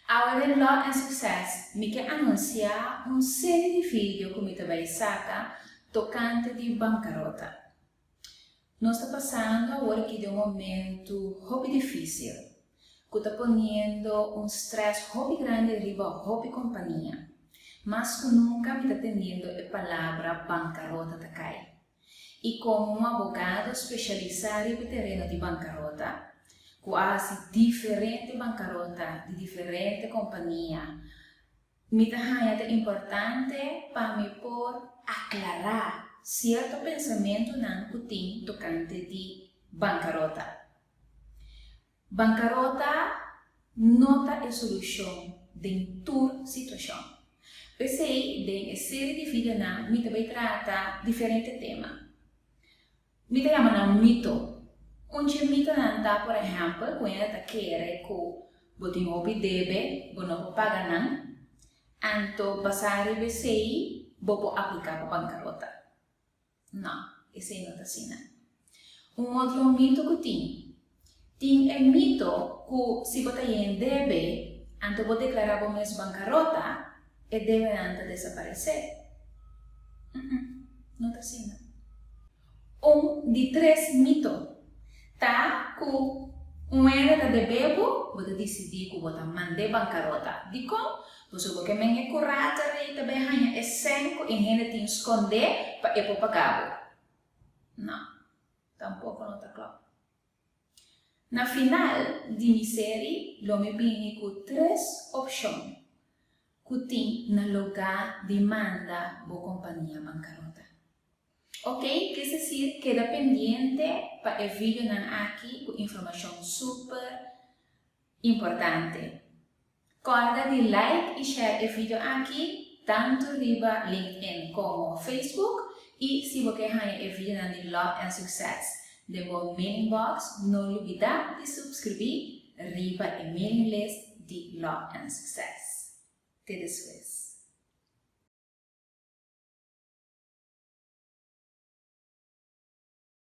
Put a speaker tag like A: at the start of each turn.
A: Awe den Law and Success mi ke anunsiá un seri di video ku mi ta bai saka tokante di bankarota. Nos ta pasando awor aki den un momentu hopi difísil ku ta poniendo un strès hopi grandi riba hopi kompania. Mas ku nunka mi ta tendiendo e palabra bankarota ta kai. I komo un abogado spesialisá riba e tereno di bankarota, ku a hasi diferente bankarota di diferente kompania, mi ta haña ta importante pa mi por aklará sierto pensamentunan ku tin tokante di bankarota. Bankarota no ta e solushon den tur situashon. P'esei den e seri di videonan mi ta bai trata diferente tema. Mi ta yama nan mito. Un dje mitonan ta por ehèmpel ku hende ta kere ku bo tin hopi debe, bo no por paga nan, anto basá riba esei bo por apliká pa bankarota. No, esei no ta asina. Un otro mito ku tin. Tin e mito ku si bo ta yen debe, anto bo deklará bo mes bankarota, e debenan ta desaparesé. Mm-mm, no ta asina. Un di tres mito ta ku un hende ta debe bo, bo ta disidí ku bo ta mand'é bankarota. Dikon? Pasobra bo ke men e kurator ei ta bai haña e sèn ku e hende tin skondé pa e por paga bo. No, tampoko no ta klòp. Na final di mi seri lo mi bini ku tres opshon ku tin na lugá di manda bo kompania bankarota. Ok, kes desir keda pendiente pa e videonan aki ku informashon super importante. Kòrda di like i share e video aki tantu riba LinkedIn komo Facebook i si bo ke haña e videonan di Law and Success den bo mailing box no lubidá di subskribí riba e mailing list di Law and Success. Te despues.